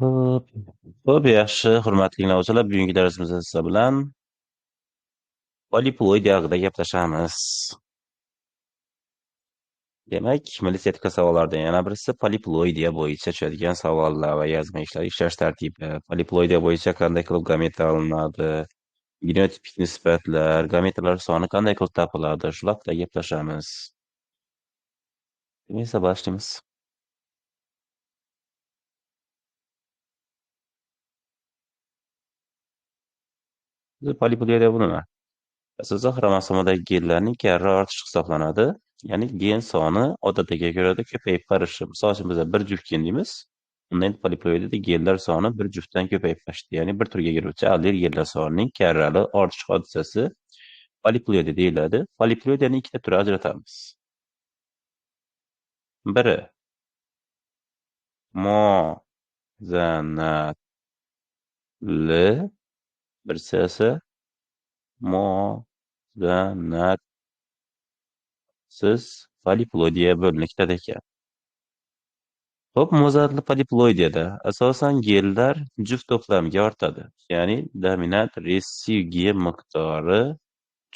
Xo'p, xo'p, yaxshi, hurmatli tinglovchilar, bugungi darsimizda sizlar bilan poliploidiya haqida gaplashamiz. Demak, milliy sertifikat savollaridan yana birisi poliploidiya bo'yicha tushadigan savollar va yozma ishlar ishlash tartibi. Poliploidiya bo'yicha qanday qilib gameta olinadi, genotipik nisbatlar, gametalar soni qanday qilib topiladi, shular haqida gaplashamiz. Neyse, boshlaymiz. Poliploidiya bu nima? Asosan xromosomadagi genlarning karra ortishi hisoblanadi. Ya'ni gen soni odatdagiga ko'ra ko'payib borishi. Misol uchun biz bir juft gen deymiz. Unda endi poliploidida genlar soni bir juftdan ko'payib borishdi. Ya'ni bir turga kiruvchi allel genlar sonining karrali ortish hodisasi poliploidiya deyiladi. Poliploidiyani ikkita turga ajratamiz. Biri muvozanatli, birisi esa muvozanatsiz poliploidiya bo'linib ketadi ekan. Xo'p, muvozanatli poliploidiyada asosan genlar juft to'plamiga ortadi. Ya'ni dominant ressiv gen miqdori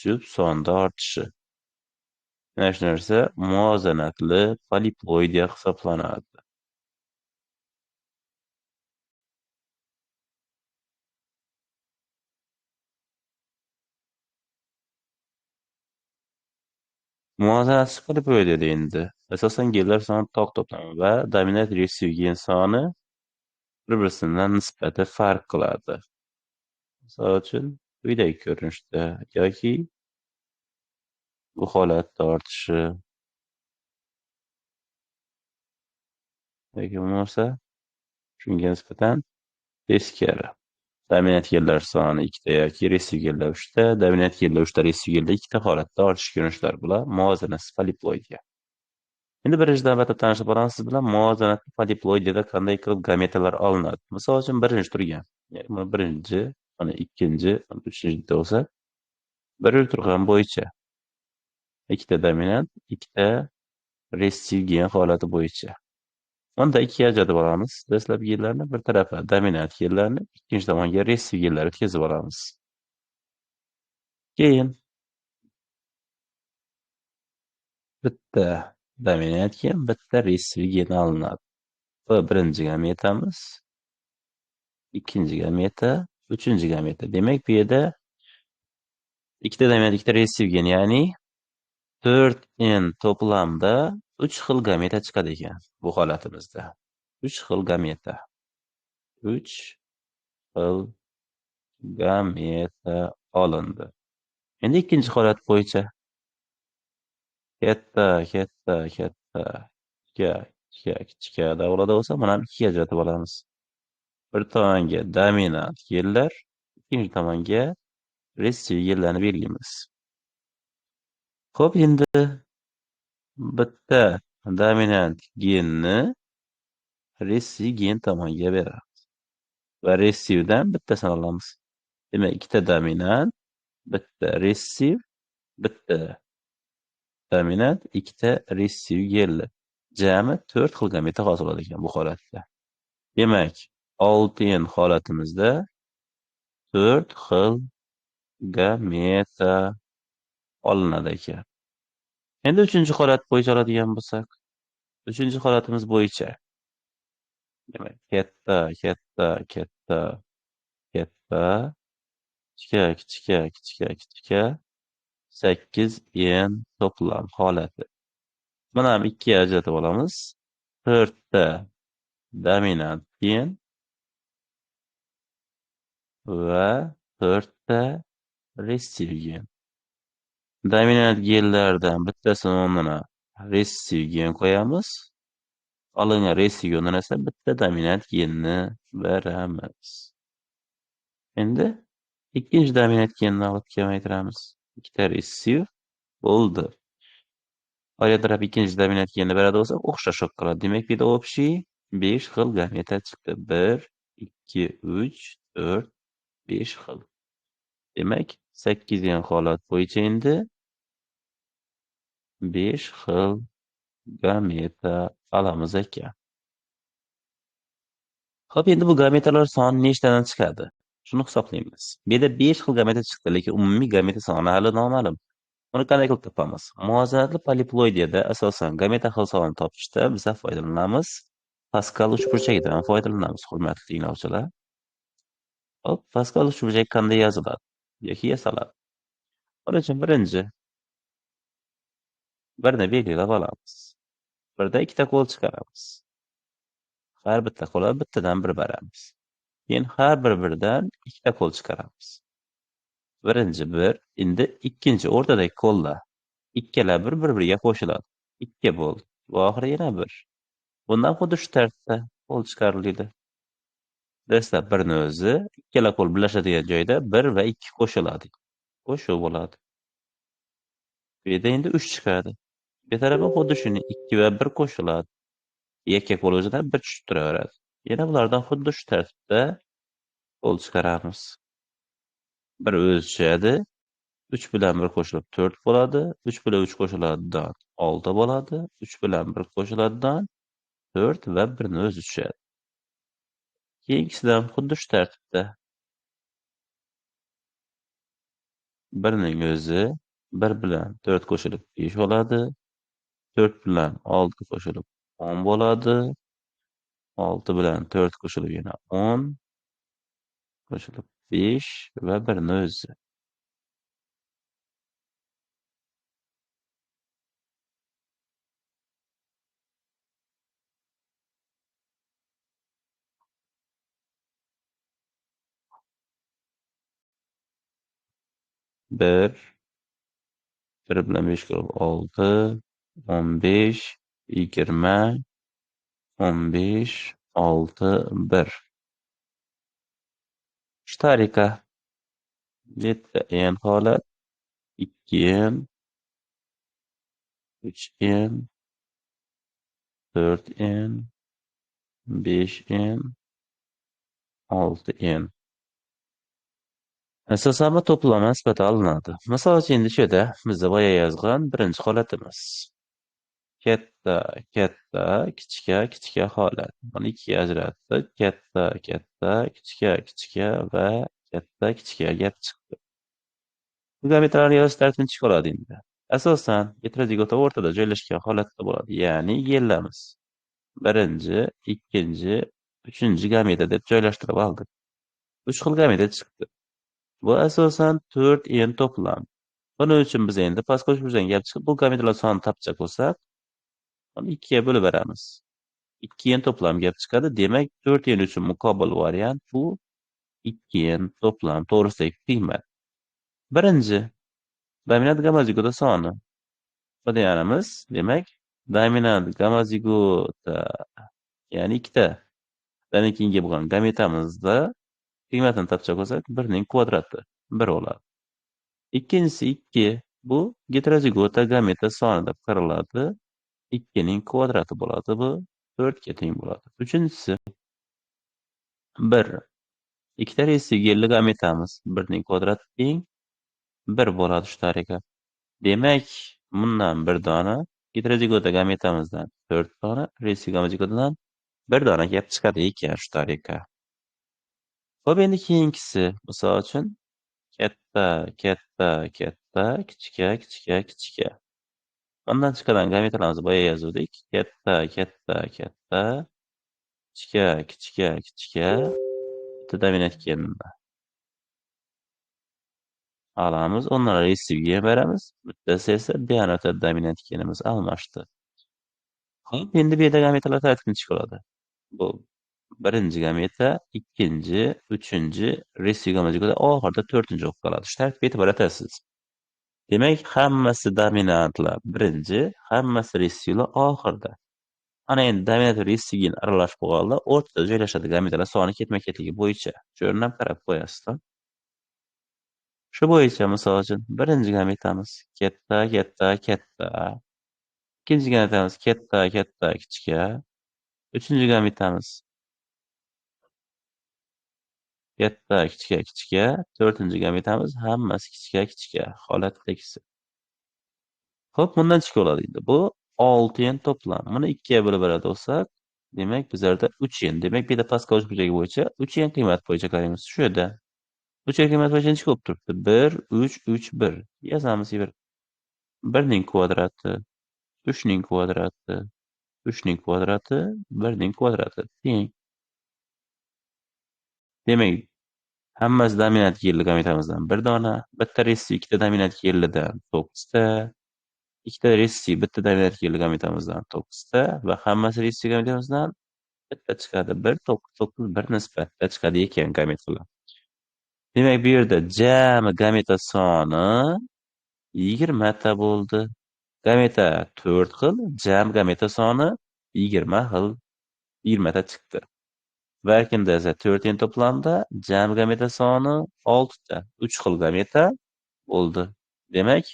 juft sonda ortishi. Mana shu narsa muvozanatli poliploidiya hisoblanadi. Muvozanatsiz poliploidiyada endi asosan genlar soni toq to'plami va dominant ressiv gen soni bir-birisidan nisbati farq qiladi. Misol uchun, quyidagi ko'rinishda yoki bu holatda ortishi yoki bo'lmasa shunga nisbatan teskari. Dominant genlar soni ikkita yoki ressiv genlar uchta, dominant genlar uchta, ressiv genlar ikkita holatda ortish ko'rinishlari bular muvozanatsiz poliploidiya. Endi birinchi navbatda tanishib olamiz siz bilan muvozanatli poliploidiyada qanday qilib gametalar olinadi. Misol uchun birinchi turgan, ya'ni buni birinchi, mana ikkinchi, mana uchinchi bo'lsa, birinchi turgan bo'yicha ikkita dominant, ikkita ressiv gen holati bo'yicha. Unda ikkiga ajratib olamiz. Dastlab genlarni bir tarafa dominant genlarni, ikkinchi tomonga ressiv genlarni o'tkazib olamiz. Keyin bitta dominant gen, bitta ressiv gen olinadi. Bu birinchi gametamiz, ikkinchi gameta, uchinchi gameta. Demak, bu yerda ikkita dominant, ikkita ressiv gen, ya'ni 4N to'plamda 3 xil gameta chiqadi ekan bu holatimizda. 3 xil gameta. 3 xil gameta olindi. Endi ikkinchi holat bo'yicha katta, katta, katta, kichika, kichika, kichika davrada bo'lsa, buni ham ikkiga ajratib olamiz. Bir tomonga dominant genlar, ikkinchi tomonga ressiv genlarni belgilaymiz. Xo'p, endi bitta dominant genni ressiv gen tomonga beramiz va ressivdan bittasini olamiz. Demak, ikkita dominant, bitta ressiv, bitta dominant, ikkita ressiv genlar. Jami 4 xil gameta hosil bo'ladi ekan bu holatda. Demak, 6N holatimizda 4 xil gameta olinadi ekan. Endi uchinchi holat bo'yicha oladigan bo'lsak, uchinchi holatimiz bo'yicha demak, katta, katta, katta, katta, kichika, kichika, kichika, kichika 8N to'plam holati. Buni ham ikkiga ajratib olamiz. 4 ta dominant gen va 4 ta ressiv gen. Dominant genlardan bittasini o'rnina ressiv gen qo'yamiz. Olingan ressiv o'rnina esa bitta dominant genni beramiz. Endi ikkinchi dominant genni olib kamaytiramiz. Ikkita ressiv bo'ldi. Olgan taraf ikkinchi dominant genni beradi bo'lsa, o'xshash bo'lib qoladi. Demak, bu yerda общий 5 xil gameta chiqdi. 1, 2, 3, 4, 5 xil. Demak, 8 holat bo'yicha endi 5 xil gameta olamiz ekan. Xo'p, endi bu gametalar soni nechtadan chiqadi? Shuni hisoblaymiz. Bu yerda 5 xil gameta chiqdi, lekin umumiy gameta soni hali noma'lum. Buni qanday qilib topamiz? Muvozanatli poliploidiyada asosan gameta xil sonini topishda biz foydalanamiz. Paskal uchburchagidan foydalanamiz, hurmatli tinglovchilar. Hop, Paskal uchburchagi qanday yoziladi yoki yasaladi? Buning uchun birinchi birni belgilab olamiz. Birda ikkita qo'l chiqaramiz. Har bitta qo'lga bittadan bir beramiz. Keyin har bir birdan ikkita qo'l chiqaramiz. Birinchi bir, endi ikkinchi o'rtadagi qo'llar. Ikkala bir bir-biriga qo'shiladi. 2 bo'ldi. Va oxiri yana bir. Bundan xuddi shu tartibda qo'l chiqariladi. Dastlab birni o'zi, ikkala qo'l birlashadigan joyda 1 va 2 qo'shiladi. Qo'shuv bo'ladi. Bu yerda endi 3 chiqadi. Bu tarafa xuddi shuni 2 va 1 qo'shiladi. Yakka qo'l o'zidan 1 tushib turaveradi. Yana bulardan xuddi shu tartibda qo'l chiqaramiz. 1 o'zi tushadi. 3 bilan 1 qo'shilib 4 bo'ladi. 3 bilan 3 qo'shiladidan 6 bo'ladi. 3 bilan 1 qo'shiladidan 4 va 1ni o'zi tushadi. Keyingisidan xuddi shu tartibda. 1ning o'zi 1 bilan 4 qo'shilib 5 bo'ladi. 4 bilan 6 qo'shilib 10 bo'ladi. 6 bilan 4 qo'shilib yana 10 qo'shilib 5 va 1ni o'zi. Bir, bir bilan 5 qo'shilib 6, 15, 20, 15, 6, 1. Shu tariqa 7 n holat, 2 n, 3 n, 4 n, 5 n, 6 n. Asosan bu to'plama sifatida olinadi. Misol uchun endi shu yerda bizda boya yozgan birinchi holatimiz. Katta, katta, kichika, kichika holat. Buni ikkiga ajratdik. Katta, katta, kichika, kichika va katta, kichika gap chiqdi. Bu gametalarni yozish tartibini chiqa oladi endi. Asosan heterozigota o'rtada joylashgan holatda bo'ladi. Ya'ni yellamiz. Birinchi, ikkinchi, uchinchi gameta deb joylashtirib oldik. 3 xil gameta chiqdi. Bu asosan 4 n to'plam. Buning uchun biz endi Paskal uchburchakdan gap chiqib, bu gametalar sonini topchak bo'lsak, uni 2 ga bo'lib beramiz. 2 n to'plam gap chiqadi. Demak, 4 n uchun muqobil variant bu 2 n to'plam to'g'risidagi qiymat. Birinchi dominant gamozigota soni. Bu deganimiz, demak, dominant gamozigota, ya'ni ikkita keyingi bo'lgan gametamizda qiymatini topchak bo'lsak, 1ning kvadrati 1 bo'ladi. Ikkinchisi 2, bu heterozigota gameta soni deb qaraladi. 2ning kvadrati bo'ladi, bu 4 ga teng bo'ladi. Uchinchisi 1. Ikkita resigelli gametamiz 1ning kvadrati teng 1 bo'ladi shu tariqa. Demak, bundan 1 dona heterozigota gametamizdan 4 dona, resigotadan 1 dona kelib chiqadi ekan shu tariqa. Xo'p, endi keyingisi, misol uchun katta, katta, katta, kichika, kichika, kichika. Bundan chiqadigan gametalarimizni boya yozuvdik. Katta, katta, katta, kichika, kichika, kichika. Bitta dominant genni olamiz, ondan ressivga beramiz. Bittasi esa bianota dominant genimiz almashdi. Xo'p, endi bu yerda gametalar tartibini chiqaradi. Bu birinchi gameta, ikkinchi, uchinchi, ressiv gameta oxirida to'rtinchi bo'lib qoladi. Shu tartibga e'tibor etasiz. Demak, hammasi dominantlar birinchi, hammasi ressivlar oxirida. Ana endi dominant va ressiv gen aralashib qolganlar o'rtada joylashadi gametalar soni ketma-ketligi bo'yicha. Shu yerdan ham qarab qo'yasiz. Shu bo'yicha misol uchun birinchi gametamiz katta, katta, katta. Ikkinchi gametamiz katta, katta, kichika. Uchinchi gametamiz katta, kichika, kichika. To'rtinchi gametamiz hammasi kichika, kichika holatdagisi. Xo'p, bundan chiqib oladi endi. Bu 6 n to'plam. Buni 2 ga bo'lib beradi bo'lsak, Demak, bizlarda 3 n. Demak, bu yerda Paskal uchburchagi bo'yicha 3 n qiymat bo'yicha qaraymiz. Shu yerda 3 n qiymat bo'yicha necha bo'lib turibdi? 1, 3, 3, 1. Yazamiz 1. 1ning kvadrati, 3ning kvadrati, 3ning kvadrati, 1ning kvadrati teng. Demak, hammasi dominant gelli gametamizdan bir dona, bitta ressiv ikkita dominant gellidan 9 ta, ikkita ressiv bitta dominant gelli gametamizdan 9 ta va hammasi ressiv gametamizdan bitta chiqadi. 1, 9, 9, 1 nisbatda chiqadi ekan gametalar. Demak, bu yerda jami gameta soni 20 ta bo'ldi. Gameta 4 xil, jami gameta soni 20 xil, 20 ta chiqdi. Va erkinda esa 4 n to'plamda jami gameta soni 6 ta, 3 xil gameta bo'ldi. Demak,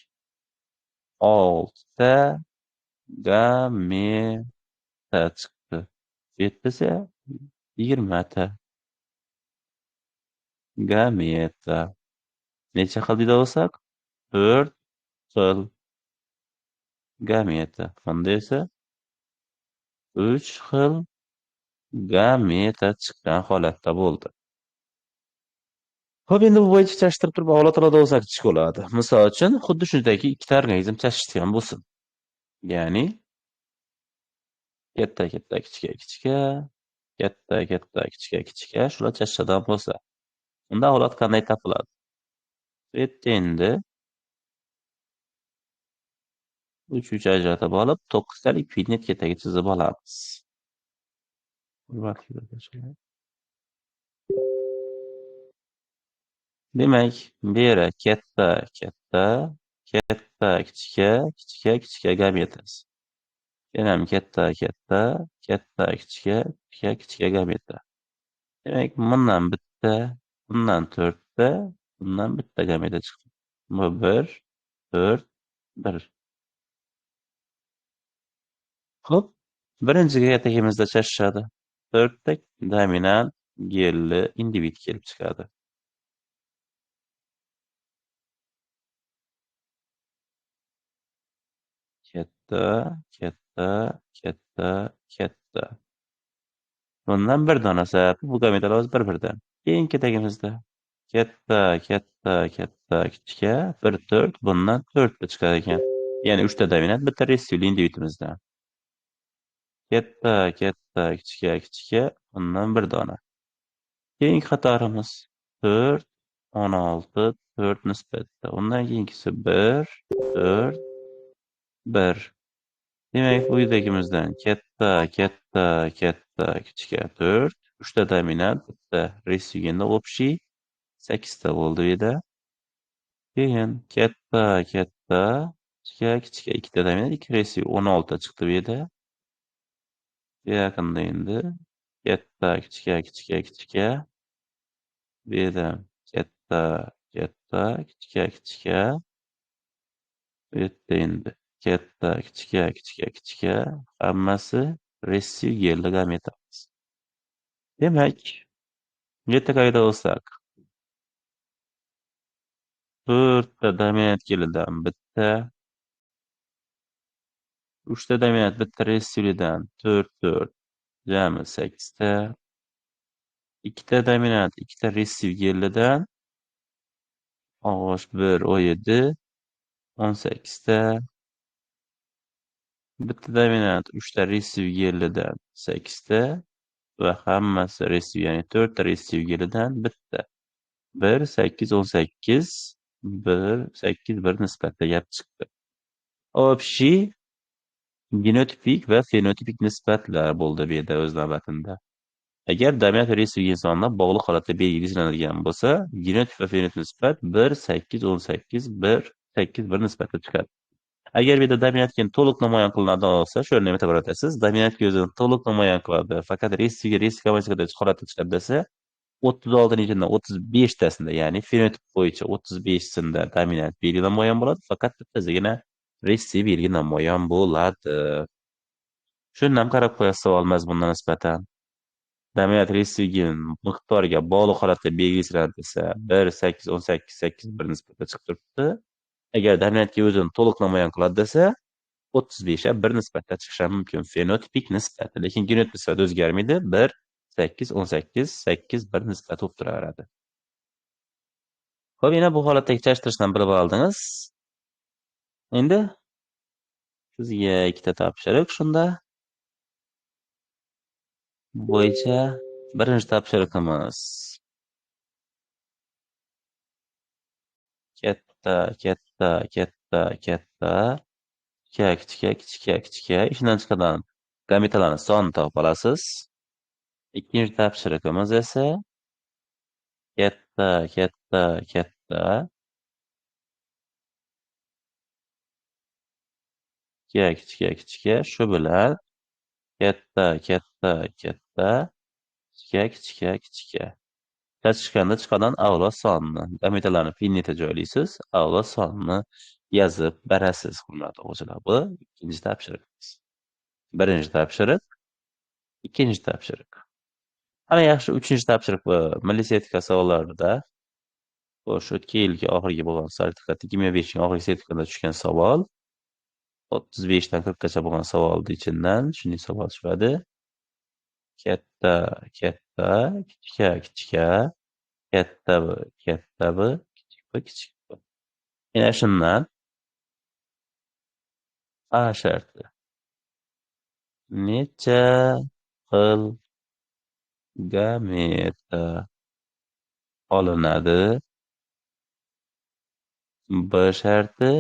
6 ta gameta chiqdi. Bu yerda esa 20 ta gameta. Necha xil deydi olsak? 4 xil gameta. Bunda esa 3 xil gameta chiqqan holatda bo'ldi. Xo'p, endi bu bo'yicha chashtirib turib avlod oladi olsak bo'ladi. Misol uchun, xuddi shundagi ikkita organizm chashishgan bo'lsin. Ya'ni katta katta kichika kichika, katta katta kichika kichika shular chashishadigan bo'lsa, unda avlod qanday topiladi? Bu yerda endi 3 3 ajratib olib, 9 talik Punnett ketagi chizib olamiz. Demak, bu yeri katta katta, katta kichika, kichika kichika gametasi. Yana ham katta katta, katta kichika, kichika kichika gameta. Demak, bundan bitta, bundan 4 ta, bundan bitta gameta chiqdi. Bu 1, 4, 1. Xo'p, birinchi ketagimizda chashishadi. 4 ta dominant gelli individ kelib chiqadi. Katta, katta, katta, katta. Bundan bir donasi, bu gametalar o'zi bir-biridan. Keyingi ketagimizda katta, katta, katta, kichika, 1, 4, bundan 4 ta chiqar ekan. Ya'ni 3 ta dominant, bitta ressivli individimizdan. Katta, katta, kichika, kichika, bundan bir dona. Keyingi qatorimiz 4, 16, 4 nisbatda. Undan keyingisi 1, 4, 1. Demak, bu yerdagimizdan katta, katta, katta, kichika 4, 3 ta dominant, bitta ressivgenda общий 8 ta bo'ldi bu yerda. Keyin katta, katta, kichika, kichika 2 ta dominant, 2 ressiv 16 ta chiqdi bu yerda. Bu yaqinda endi katta, kichika, kichika, kichika. Bu yerda katta, katta, kichika, kichika. Bu yerda endi katta, kichika, kichika, kichika. Hammasi ressiv gelli gametamiz. Demak, bu yerda qayda olsak, 4 ta dominant gellidan bitta, 3 ta dominant bitta ressivlidan 4, 4, jami 8 ta, 2 ta dominant 2 ta ressiv gellidan 1, 17, 18 ta, bitta dominant 3 ta ressiv gellidan 8 ta va hammasi ressiv, ya'ni 4 ta ressiv gellidan bitta. 1, 8, 18, 1, 8, 1 nisbatda gap chiqdi. Общий genotipik va fenotipik nisbatlar bo'ldi bu yerda o'z navbatida. Agar dominant va ressiv gen sonlar bog'liq holatda belgilanadigan bo'lsa, genotip va fenotip nisbat 1, 8, 18, 1, 8, 1 nisbatda chiqadi. Agar bu yerda dominant gen to'liq namoyon qilinadigan bo'lsa, shu o'rni e'tibor etasiz, dominant gen o'zini to'liq namoyon qiladi, faqat ressivga ressiv holatda chiqadi desa, 36 ning ichidan 35 tasida, ya'ni fenotip bo'yicha 35 dominant belgi namoyon bo'ladi, faqat bittasigina ressiv belgi namoyon bo'ladi. Shundan ham qarab qo'yasiz savol mazmunga nisbatan. Dominant ressiv gen miqdoriga bog'liq holatda belgilanadi desa, 1, 8, 18, 8, 1 nisbatda chiqib turibdi. Agar dominantga o'zini to'liq namoyon qiladi desa, 35 bir nisbatda chiqishi mumkin. Fenotipik nisbati, lekin genotip nisbati o'zgarmaydi. 1, 8, 18, 8, 1 nisbati bo'lib turaveradi. Xo'p, yana bu holatdagi chashtirishdan bilib oldingiz. Endi sizga ikkita topshiriq shunda bo'yicha birinchi topshiriqimiz katta, katta, katta, katta, kichika, kichika, kichika, kichika. Shundan chiqadigan gametalarni sonini topib olasiz. Ikkinchi topshiriqimiz esa katta, katta, katta, kichika, kichika, kichika, shu bilan katta, katta, katta, kichika, kichika, kichika. Chiqqanda chiqadigan avlod sonini, gametalarni finita joylaysiz, avlod sonini yozib berasiz, hurmatli o'quvchilar. Bu ikkinchi topshiriqimiz. Birinchi topshiriq, ikkinchi topshiriq. Ana yaxshi, uchinchi topshiriq bu milliy sertifikat savollarida. Xo'sh, o'tgan yilgi oxirgi bo'lgan sertifikat 2005 ning oxirgi sertifikatda tushgan savol. 35 dan 40 gacha bo'lgan savolning ichidan shunday savol tushadi. Katta, katta, kichika, kichika, katta B, katta B, kichik B, kichik B. Yana shundan A sharti. Necha xil gameta olinadi? B sharti.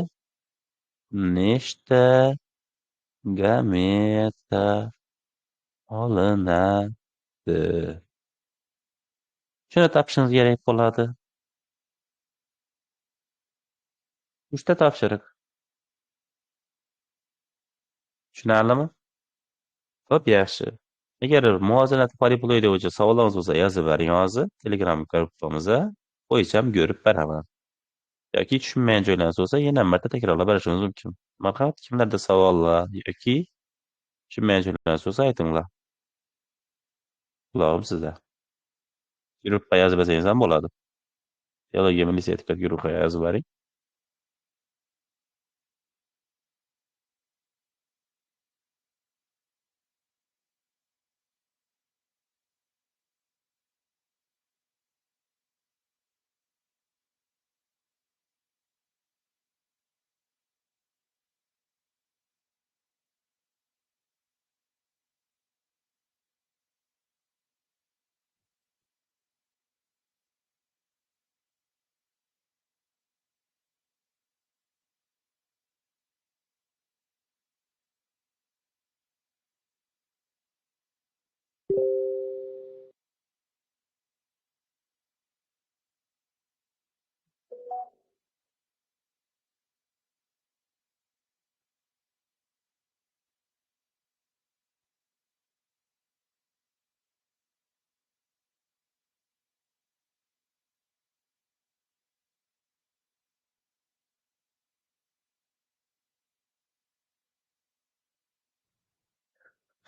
Nechta gameta olinadi? Shuni topishimiz kerak bo'ladi. 3ta topshiriq. Tushunarlimi? Xo'p, yaxshi. Agar muvozanat poliploid bo'yicha savollaringiz bo'lsa, yozib bering hozir Telegram guruhimizda bo'yicha ham ko'rib beraman. Yoki tushunmagan joylaringiz bo'lsa, yana marta takrorlab berishimiz mumkin. Marhamat, kimlarda savollar yoki tushunmagan joylaringiz bo'lsa, aytinglar. Qulog'im sizda. Guruhga yozib bersangiz ham bo'ladi. Biologiya milliy sertifikat guruhiga yozib bering.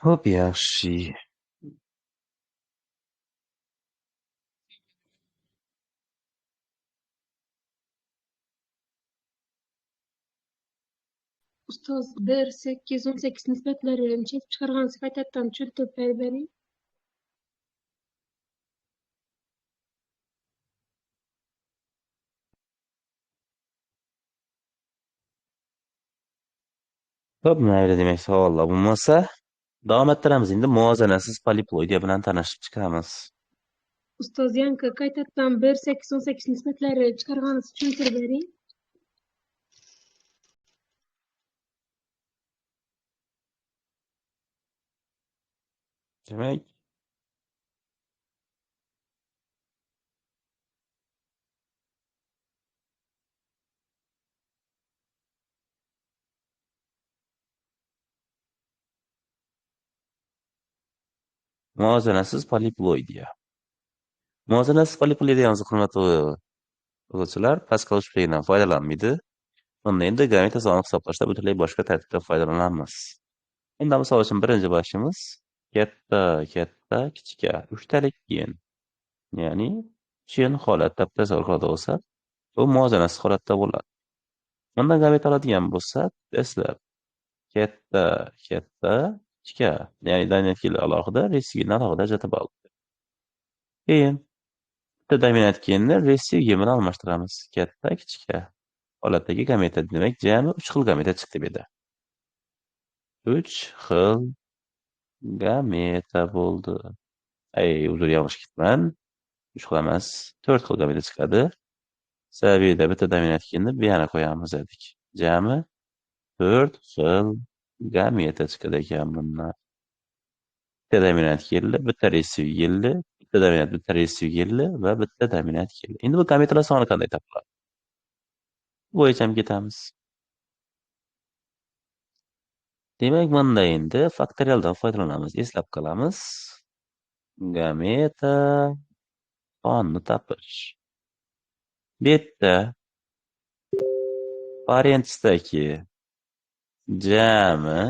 Xo'p, yaxshi. Ustoz, 1, 8, 18 nisbatlarini chekib chiqargan qaytadan tushuntirib bering. Xo'p, mayli, demak savollar bo'lmasa, davom ettiramiz. Endi muvozanasiz poliploidiya bilan tanishib chiqamiz. Ustoz, yangi qaytadan 1, 8, 18 nisbatlari chiqarganingizni tushuntirib bering. Demak, muvozanasiz poliploidiya. Muvozanasiz poliploidiyamiz, hurmatli o'quvchilar, Paskal uchligidan foydalanmaydi. Bunda endi gameta sonini hisoblashda butunlay boshqa tartibda foydalanamiz. Unda misol uchun birinchi boshimiz katta, katta, kichika uchtalik gen. Ya'ni gen holatda tasavvur qiladigan bo'lsak, bu muvozanasiz holatda bo'ladi. Bundan gameta oladigan bo'lsak, dastlab Katta, katta, kichik. Ya'ni dominant genlar alohida, ressiv genni alohida ajratib oldik. Keyin bitta dominant genni ressiv gen bilan almashtiramiz. Katta, kichik holatdagi gameta, demak, jami 3 xil gameta chiqdi bu yerda. 3 xil gameta bo'ldi. Ay, uzr, yanglish ketman. 3 xil emas, 4 xil gameta chiqadi. Sababi yerda bitta dominant genni bu yana qo'yamiz dedik. Jami 4 xil gameta chiqadi ekan bundan. Bitta dominant keldi, bitta ressiv keldi, bitta dominant, bitta ressiv keldi va bitta dominant keldi. Endi bu gametalar soni qanday topiladi? Bo'yicha ham ketamiz. Demak, bunda endi faktorialdan foydalanamiz. Eslab qolamiz. Gameta sonini topish. Bu yerda parentesdagi jami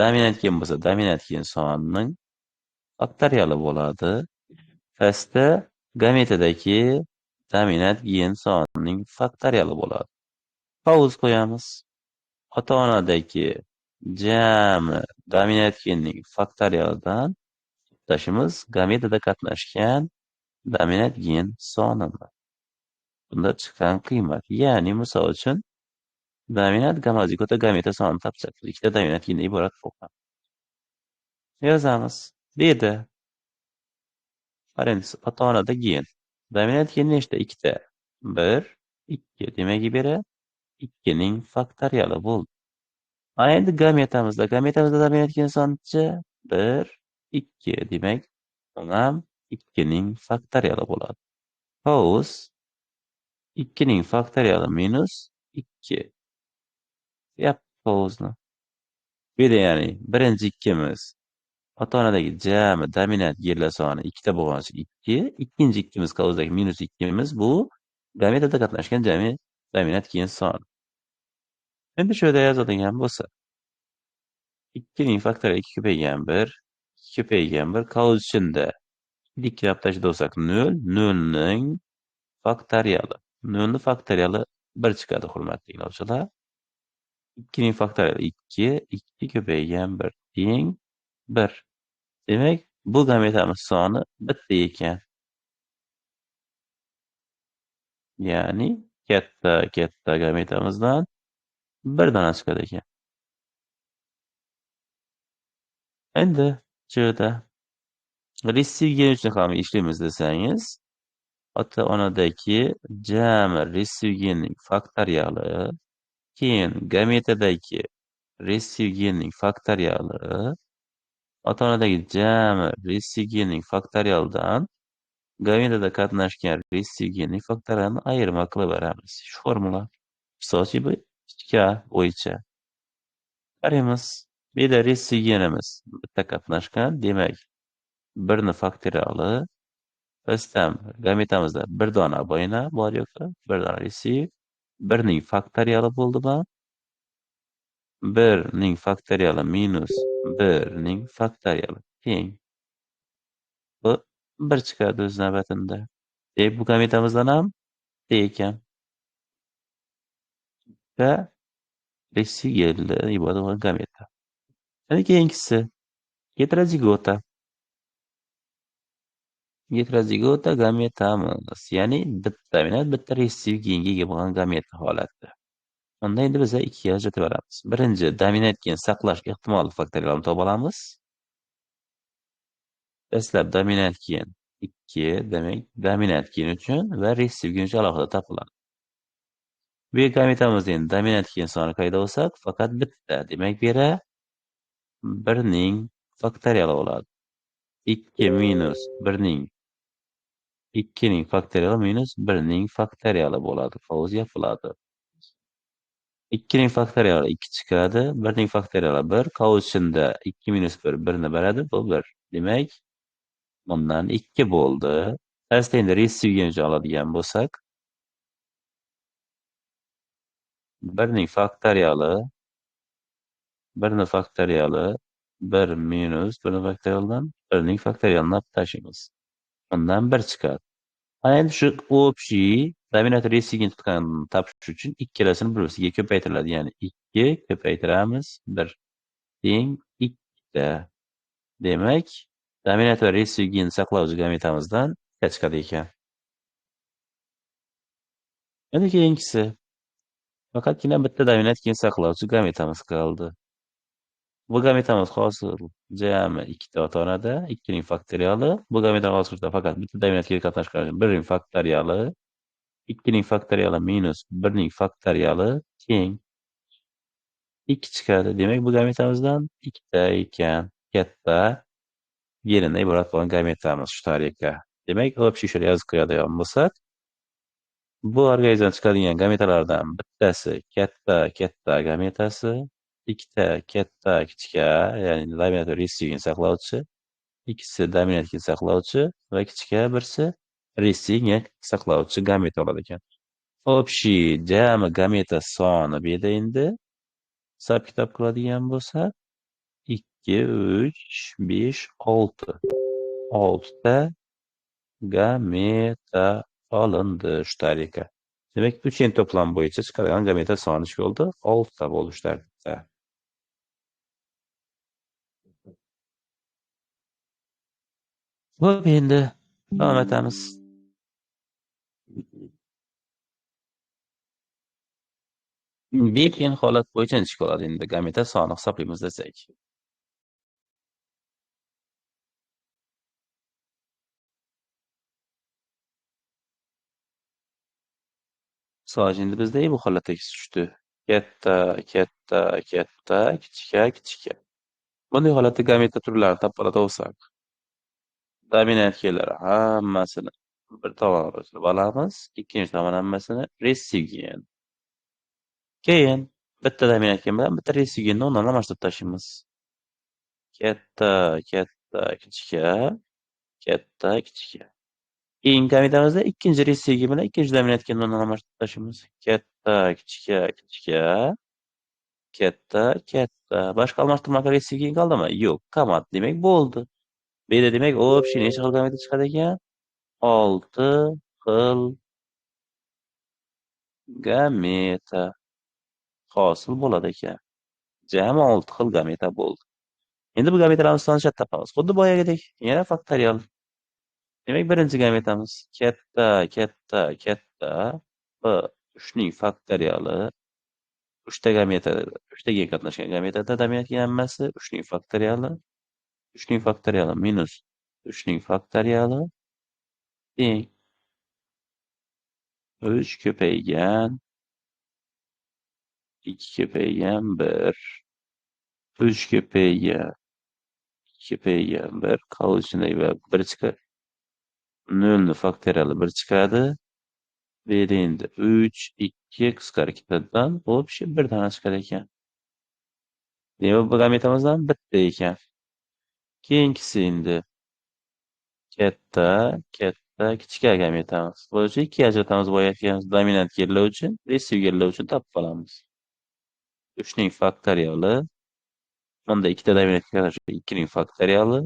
dominant gen bo'lsa, dominant gen sonining faktoriali bo'ladi. Pastda gametadagi dominant gen sonining faktoriali bo'ladi. Pauz qo'yamiz. Ota-onadagi jami dominant genning faktorialidan tashimiz gametada qatnashgan dominant gen sonini. Bunda chiqqan qiymat, ya'ni misol uchun dominant gamozigota gameta sonini topsak, ikkita dominant gendan iborat bo'lgan. Yozamiz. Bu yerda parentez ota-onada gen. Dominant gen nechta? Ikkita. 1, 2. Demak, bu yerda 2ning faktoriali bo'ldi. Ana endi gametamizda, gametamizda dominant gen sonichi 1, 2. Demak, u ham 2ning faktoriali bo'ladi. Hovuz 2ning faktoriali minus 2. Yap hovuzni. Bu yerda ya'ni birinchi ikkimiz ota-onadagi jami dominant genlar soni ikkita bo'lgani uchun 2, ikkinchi ikkimiz hovuzdagi minus 2miz bu gametada qatnashgan jami dominant gen soni. Endi shu yerda yozadigan bo'lsa, 2ning faktoriali 2 ko'paygan 1, 2 ko'paygan 1, hovuz ichida 2 olib tashlab olsak 0, 0ning faktoriali. 0 ning faktoriali 1 chiqadi, hurmatli tinglovchilar. 2ning faktoriali 2, 2 ko'paygan 1 teng 1. Demak, bu gametamiz soni bitta ekan. Ya'ni katta katta gametamizdan bir dona chiqadi ekan. Endi shu yerda ressiv gen uchun ham ishlaymiz desangiz, ota-onadagi jami ressiv genning faktoriali, keyin gametadagi ressiv genning faktoriali, ota-onadagi jami ressiv genning faktorialidan gametada qatnashgan ressiv genning faktorialini ayirma qilib beramiz. Shu formula. Misol uchun bu kichik A bo'yicha. Qaraymiz. Bu yerda ressiv genimiz bitta qatnashgan, demak, 1ni faktoriali pastdan gametamizda bir dona bo'yna bor yo'qi, bir dona ressiv, 1ning faktoriali bo'ldi bu. 1ning faktoriali minus 1ning faktoriali teng. Bu 1 chiqadi o'z navbatida. Demak, bu gametamizdan ham bitta ekan. Va ressiv gendan iborat bo'lgan gameta. Endi keyingisi heterozigota. Heterozigota gametamiz, ya'ni bitta dominant, bitta ressiv genga ega bo'lgan gameta holati. Unda endi biz ikkiga ajratib olamiz. Birinchi dominant gen saqlash ehtimoli faktorialini topa olamiz. Dastlab dominant gen 2, demak, dominant gen uchun va ressiv gen uchun alohida topiladi. Bu gametamizda endi dominant gen soni qayda olsak, faqat bitta. Demak, bu yerda 1ning faktoriali bo'ladi. 2 minus 1ning 2ning faktoriali minus 1ning faktoriali bo'ladi. Hovuz yopiladi. 2ning faktoriali 2 chiqadi, 1ning faktoriali 1, hovuz ichida 2 minus 1 1ni beradi, bu 1. Demak, bundan 2 bo'ldi. Pastda endi ressiv gen uchun oladigan bo'lsak, 1ning faktoriali 1ning faktoriali 1 minus 1ning faktorialidan 1ning faktorialini olib tashlaymiz. Bundan 1 chiqadi. Ana endi shu общий Dominant recessive gen tutganini topish uchun ikkalasini bir-biriga ko'paytiriladi. Ya'ni 2 ko'paytiramiz 1 teng 2. Demak, dominant va recessive gen saqlovchi gametamizdan ikkita chiqadi ekan. Endi keyingisi. Faqatgina bitta dominant gen saqlovchi gametamiz qoldi. Bu gametamiz hosil jami ikkita ota-onada 2ning faktoriali. Bu gameta hosilda faqat bitta dominant gen qatnashgan 1ning faktoriali, 2ning faktoriali minus 1ning faktoriali teng 2 chiqadi. Demak, bu gametamizdan ikkita ekan. Katta genidan iborat bo'lgan gametamiz shu tariqa. Demak, общий shu yozib qo'yadigan bo'lsak, bu organizmdan chiqadigan gametalardan bittasi katta katta gametasi, ikkita katta kichika, ya'ni dominant recessive gen saqlovchi, ikkisi dominant gen saqlovchi va kichika birsi recessive gen saqlovchi gameta bo'ladi ekan. Общий jami gameta soni bu yerda endi hisob kitob qiladigan bo'lsak, 2, 3, 5, 6. 6 ta gameta olindi shu tariqa. Demak, 3 n to'plam bo'yicha chiqadigan gameta soni necha bo'ldi? 6 ta bo'ldi shu tartibda. Xo'p, endi davom etamiz. 5 n holat bo'yicha necha bo'ladi endi gameta soni hisoblaymiz desak. Misol endi bizda bu holatdagi tushdi. Katta, katta, katta, kichika, kichika. Bunday holatda gameta turlarini topib oladigan bo'lsak, dominant genlar hammasini bir tomonga o'chirib olamiz, ikkinchi tomon hammasini recessive gen. Keyin bitta dominant gen bilan bitta recessive genni o'rnidan almashtirib tashlaymiz. Katta, katta, kichika, katta, kichika. Keyingi gametamizda ikkinchi recessive gen bilan ikkinchi dominant genni o'rnidan almashtirib tashlaymiz. Katta, kichika, kichika, katta, katta. Boshqa almashtirmagan recessive gen qoldimi? Yo'q, qolmadi. Demak, bo'ldi. Bu yerda demak, общий necha xil gameta chiqadi ekan? 6 xil gameta hosil bo'ladi ekan. Jami 6 xil gameta bo'ldi. Endi bu gametalarni sonini topamiz. Xuddi boyagidek, yana faktorial. Demak, birinchi gametamiz katta, katta, katta va 3ning faktoriali. 3 ta gameta, 3 ta gen qatnashgan gametada dominant gen hammasi 3ning faktoriali. 3ning faktoriali minus 3ning faktoriali teng 3 ko'paygan 2 ko'paygan 1, 3 ko'paygan 2 ko'paygan 1, qolishini va 1 chiqadi. 0 faktoriali 1 chiqadi. Bu yerda endi 3, 2 qisqarib ketadidan, общий bir dona chiqadi ekan. Demak, bu gametamizdan bitta ekan. Keyingisi endi katta, katta, kichika gametamiz. Bu uchun ikkiga ajratamiz boya aytganimiz dominant genlar uchun, recessive genlar uchun topib olamiz. 3ning faktoriali, bunda ikkita dominant genlar 2ning faktoriali,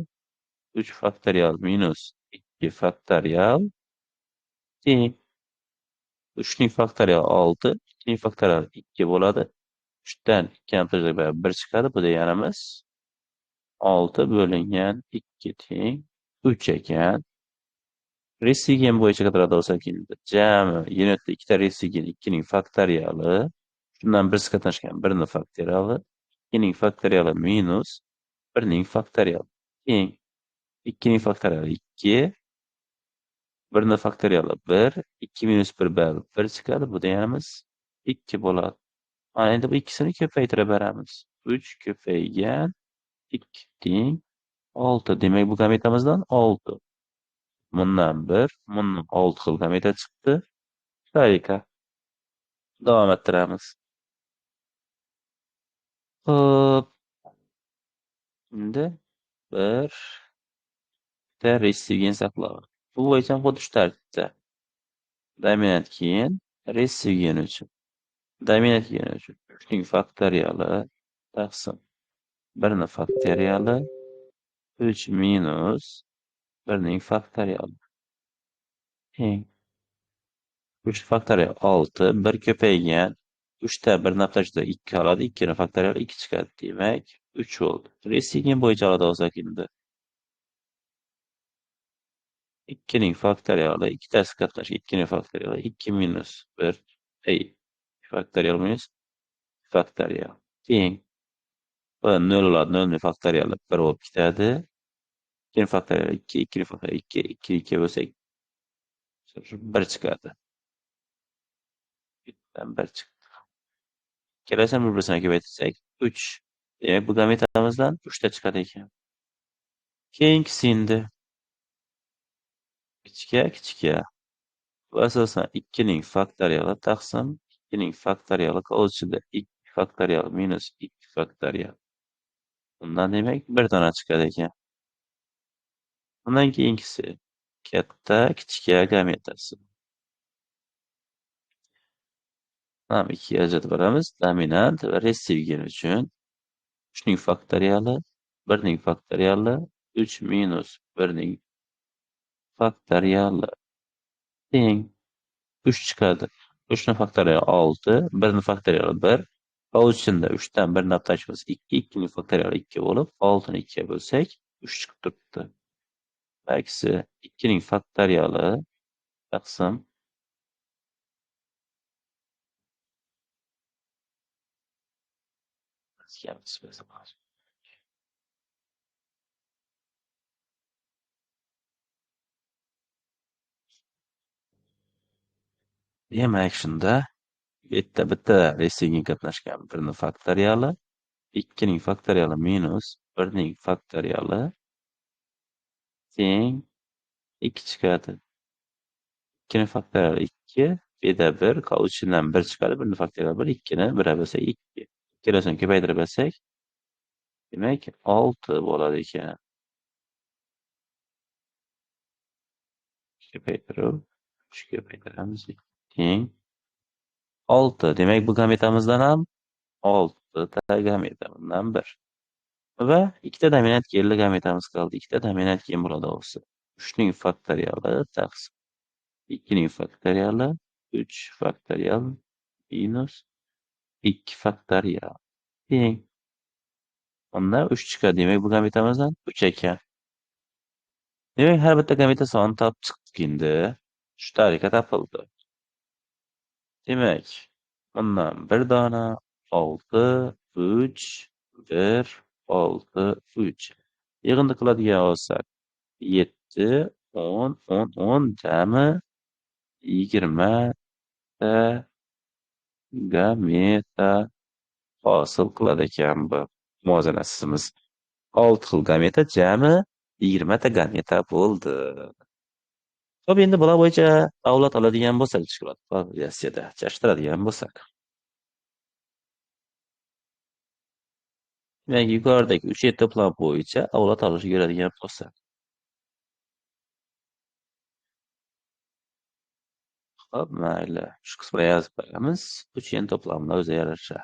3 faktorial minus 2 faktorial teng 3ning faktoriali 6, 2ning faktoriali 2 bo'ladi. 3 dan 2 ham 1 chiqadi. Bu deganimiz 6 bo'lingan 2 teng 3 ekan. Recessive gen bo'yicha qidiradigan bo'lsak, endi jami yenotda ikkita recessive gen 2ning faktoriali, shundan birisi qatnashgan 1ning faktoriali, 2ning faktoriali minus 1ning faktoriali teng 2ning faktoriali 2, 1ning faktoriali 1, 2 minus 1 bari 1 chiqadi. Bu deganimiz 2 bo'ladi. Mana endi bu ikkisini ko'paytirib beramiz. 3 ko'paygan 2 teng 6. Demak, bu gametamizdan 6. Bundan 1, bundan 6 xil gameta chiqdi. Tariqa. Davom ettiramiz. Xo'p. Endi bir bitta recessive gen saqlab. Bu bo'yicha ham xuddi shu tartibda. Dominant gen, recessive gen uchun. Dominant gen uchun 3ning faktoriali taqsim 1ning faktoriali 3 minus 1ning faktoriali teng 3 faktorial 6, 1 ko'paygan 3 ta 1 naptashda 2 oladi, 2 ni faktorial 2 chiqadi. Demak, 3 bo'ldi. Ressivgen bo'yicha oladi olsak endi. 2 ning faktoriali, ikkitasi qatnash, 2 ning faktoriali 2 minus 1, ey, faktorial minus faktorial teng. Bu 0 bo'ladi, 0 ning faktoriali 1 bo'lib ketadi. 2 ning faktoriali 2, 2 ning faktoriali 2, 2 2 bo'lsak 1 chiqadi. 1 chiqdi. Ikkalasini bir-birisini ko'paytirsak 3. Demak, bu gametamizdan 3 ta chiqadi ekan. Keyingisi endi kichika kichika. Bu asosan 2 ning faktoriali taqsim 2 ning faktoriali qo'shida 2 faktorial minus 2 faktorial. Bundan demak 1 dona chiqadi ekan. Undan keyingisi katta kichika gametasi. Ham 2 ajratib boramiz. Dominant va ressiv gen uchun 3 ning faktoriali, 1 ning faktoriali, 3 minus 1 ning faktoriali teng 3 chiqadi. 3 ning faktoriali 6, 1 ning faktoriali 1. Qo'shimda 3 dan 1 ni tashlaymiz 2, 2 ning faktoriali 2 bo'lib, 6 ni 2 ga bo'lsak 3 chiqib turibdi. Aksi 2 ning faktoriali taqsim Demak, shunda bitta ressivga qatnashgan 1 ning faktoriali, 2 ning faktoriali minus 1 ning faktoriali teng 2 chiqadi. 2 ning faktoriali 2, bu yerda 1, qoluvchidan 1 chiqadi, 1 ning faktoriali 1, 2 ni 1 bo'lsa 2. Ikkalasini ko'paytirib olsak, demak 6 bo'ladi ekan. Ko'paytirib, 3 ko'paytiramiz. Teng 6. Demak, bu gametamizdan ham 6 ta gameta, bundan 1. Va ikkita dominant genli gametamiz qoldi. Ikkita dominant gen bo'ladi o'zi. 3 ning faktoriali taqsim 2 ning faktoriali 3 faktorial minus 2 faktorial teng. Unda 3 chiqadi. Demak, bu gametamizdan 3 ekan. Demak, har bitta gameta sonini topib chiqdik endi. Shu tariqa topildi. Demak, bundan 1 dona 6, 3, 1, 6, 3. Yig'indi qiladigan bo'lsak, 7, 10, 10, 10 jami 20 ta gameta hosil qiladi ekan bu muvozanasimiz. 6 xil gameta jami 20 ta gameta bo'ldi. Xo'p, endi bular bo'yicha avlod oladigan bo'lsak, populyatsiyada chashtiradigan bo'lsak. Demak, yuqoridagi 3 to'plam bo'yicha avlod olishni ko'radigan bo'lsak. Xo'p, mayli. Shu qismini yozib qo'yamiz. 3 n to'plamlar o'ziga yarasha.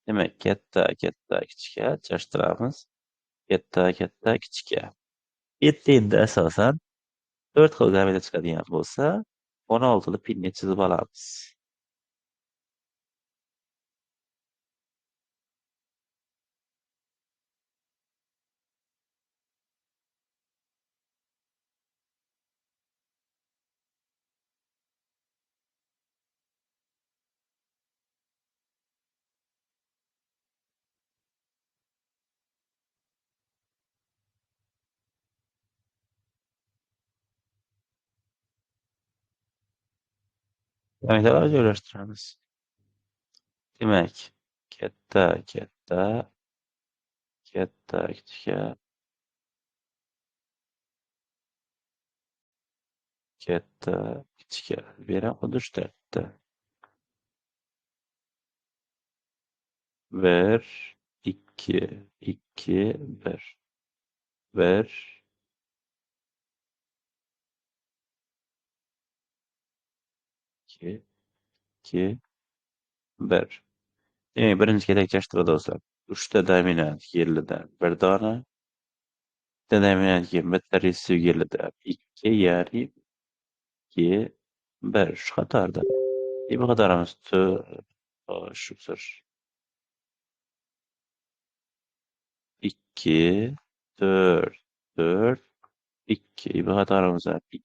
Demak, katta, katta, kichika chashtiramiz. Katta, katta, kichika. Endi endi asosan 4 xil gameta chiqadigan bo'lsa, 16 li pinni chizib olamiz. Gametalarni joylashtiramiz. Demak, katta, katta, katta, kichika, katta, kichika. Bu ham xuddi shu tartibda. 1, 2, 2, 1, 1, 2, 2, 1. Demak, birinchi kerakchashtiradi do'stlar. 3 ta dominant genlidan 1 dona, bitta dominant gen, bitta ressiv genlidan 2, ya'ni 2, 1 shu qatorda. Bu qatorimiz 4, uzr. 2, 4, 4, 2. Bu qatorimiz 2,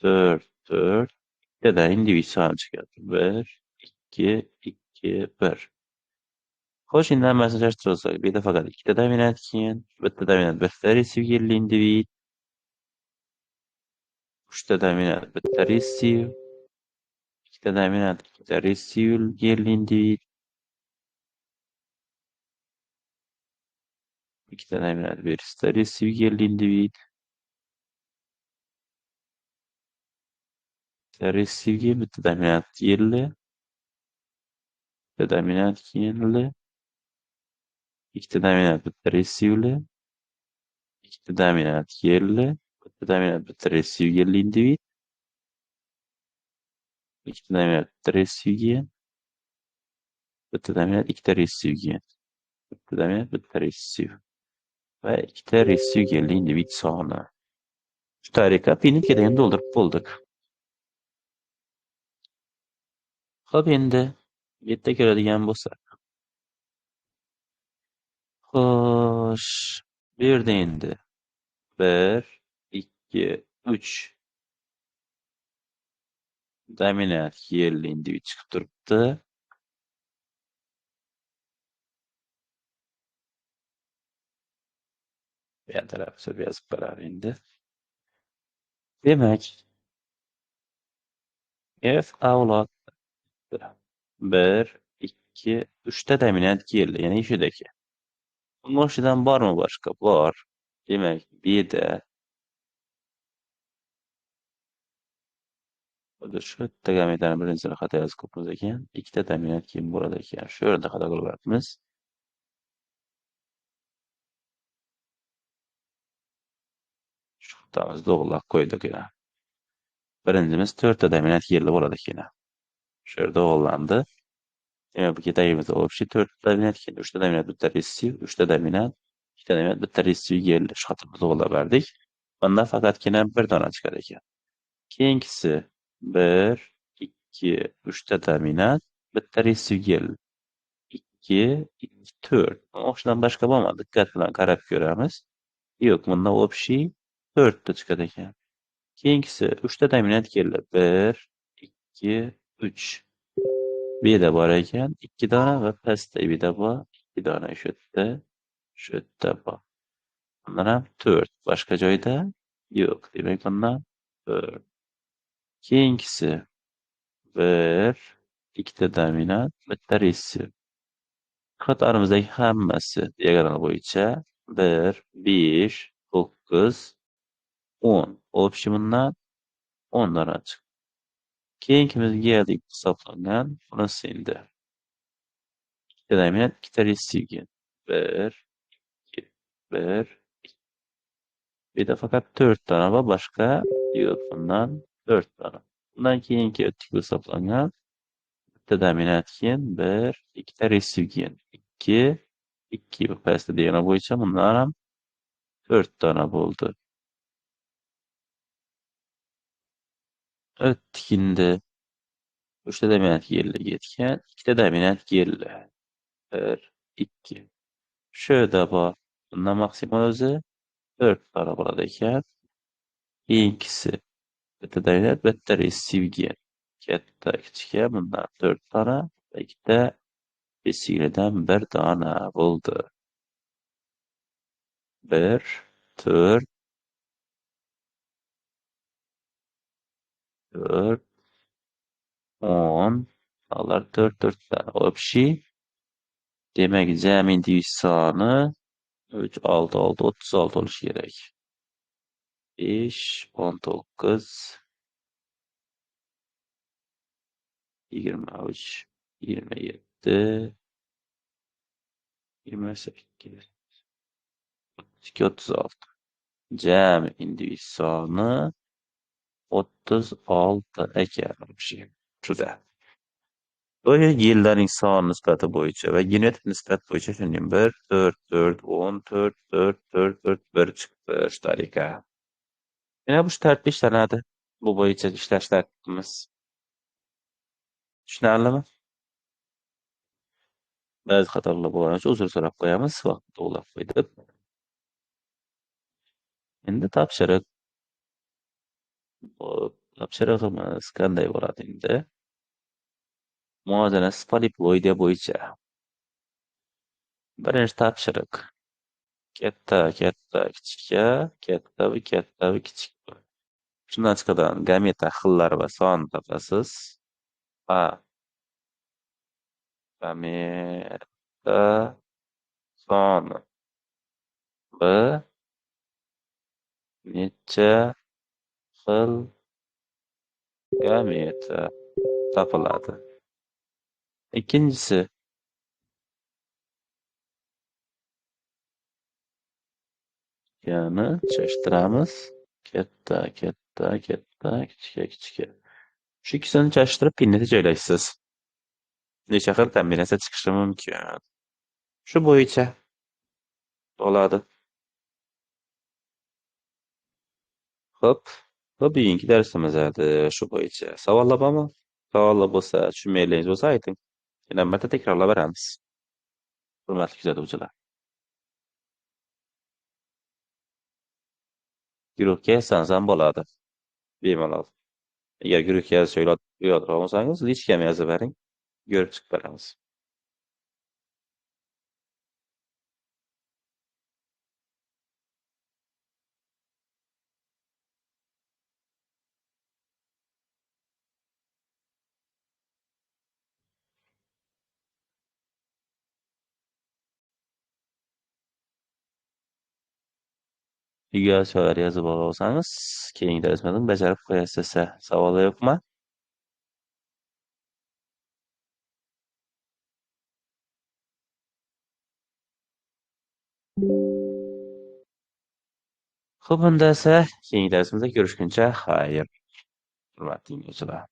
4, 4, 2'da individ soni chiqadi. 1, 2, 2, 1. Xo'sh, endi hammasini shashtirib olsak, bu yerda faqat ikkita dominant keyin, bitta dominant, bitta ressiv genli individ, uchta dominant, bitta ressiv, ikkita dominant, ikkita ressiv genli individ, ikkita dominant, bitta ressiv genli individ, ressiv gen, bitta dominant genli, bitta dominant genli, ikkita dominant, bitta ressivli, ikkita dominant genli, bitta dominant, bitta ressiv genli individ, ikkita dominant, bitta ressiv gen, bitta dominant, ikkita ressiv gen, bitta dominant, bitta ressiv va ikkita ressiv genli individ soni. Shu tariqa Pini ketagini to'ldirib bo'ldik. Xo'p, endi bu yerda ko'radigan bo'lsak. Xo'sh, bu yerda endi 1, 2, 3 dominant genli individ chiqib turibdi. Bu yan tarafga yozib qo'yamiz endi. Demak, F avlod 1, 2, 3 ta dominant genli, ya'ni shudaki. Bunga o'xshadan bormi boshqa? Bor. Demak, bu yerda shu yerda gametani birinchisini xato yozib qo'yibmiz ekan. Ikkita dominant gen bo'ladi ekan. Shu yerda xato qilyapmiz. Shu xatomizni to'g'rilab qo'ydik yana. Birinchimiz 4 ta dominant genli bo'ladi ekan. Shu yerda to'g'rilandi. Demak, bu ketagimizda общий 4 ta dominant gen, 3 ta dominant, bitta ressiv, 3 ta dominant, 2 ta dominant, bitta ressiv genli. Shu xatomizni to'g'rilab berdik. Bunda faqatgina bir dona chiqar ekan. Keyingisi 1, 2, 3 ta dominant, bitta ressiv genli. 2, 2, 4. O'xshadan boshqa bo'lmadi. Diqqat bilan qarab ko'ramiz. Yo'q, bunda общий 4 ta chiqadi ekan. Keyingisi 3 ta dominant genli. 1, 2, 3. Bu yerda bor ekan 2 dona va pastda bu yerda bor 2 dona. Shu yerda, shu yerda bor. Bundan ham 4. Boshqa joyda yo'q. Demak, bundan 4. Keyingisi 1, 2 ta dominant, bitta ressiv. Qatorimizdagi hammasi diagonal bo'yicha 1, 5, 9, 10. Общий bundan 10 dona chiqdi. Keyingimiz geldik hisoblangan. Bunisi endi. Ikkita dominant, ikkita ressiv gen. 1, 2, 1, 2. Bu yerda faqat 4 dona bor, boshqa yo'q. Bundan 4 dona. Bundan keyingi o'ttik hisoblangan. Bitta dominant gen, 1, ikkita ressiv gen. 2, 2 bu pastda diagonal bo'yicha bundan ham 4 dona bo'ldi. O'tdik endi. 3 ta dominant genli ketgan, 2 ta dominant genli. 1, 2. Shu yerda bor. Bundan maksimal o'zi 4 dona bo'ladi ekan. Keyingisi bitta dominant, bitta ressiv gen. Katta, kichikka bundan 4 dona, ikkita ressivlidan 1 dona bo'ldi. 1, 4, 4, 10, ular 4, 4 ta. Общий. Demak, jami individ soni 3, 6, 6, 36 bo'lishi kerak. 5, 19, 23, 27, 28, 32, 36. Jami individ soni 36 ekan. Shuda. Bu genlarning soni nisbati bo'yicha va genetik nisbat bo'yicha shunday 1, 4, 4, 10, 4, 4, 4, 4, 1 chiqdi shu tariqa. Yana bu tartibda ishlanadi. Bu bo'yicha ishlash tartibimiz. Tushunarlimi? Ba'zi xatolar bo'lgani uchun uzr so'rab qo'yamiz. Vaqt to'g'rilab qo'ydik. Endi topshiriq. Xo'p, topshirig'imiz qanday bo'ladi endi? Muvozanasiz poliploidiya bo'yicha. Birinchi topshiriq. Katta, katta, kichikka, katta va katta va kichik. Shundan chiqadigan gameta xillari va sonini topasiz. A. Gameta soni. B. Necha xil gameta topiladi. Ikkinchisi. Ya'ni chashtiramiz. Katta, katta, katta, kichika, kichika. Shu ikkisini chashtirib pinnetga joylaysiz. Necha xil kombinatsiya chiqishi mumkin. Shu bo'yicha bo'ladi. Xo'p, va bugungi darsimiz edi shu bo'yicha. Savollar bormi? Savollar bo'lsa, tushunmaganlaringiz bo'lsa ayting. Yana bir marta takrorlab beramiz. Hurmatli kuzatuvchilar. Guruhga yozsangiz ham bo'ladi. Bemalol. Agar guruhga yozishga uyaltirgan bo'lsangiz, lichkam yozib bering. Ko'rib chiqib beramiz. Uyga yozib olsangiz, keyingi darslarni bajarib qo'yasiz. Savollar yo'qmi? Xo'p, unda esa keyingi darsimizda ko'rishguncha xayr. Hurmatli tinglovchilar.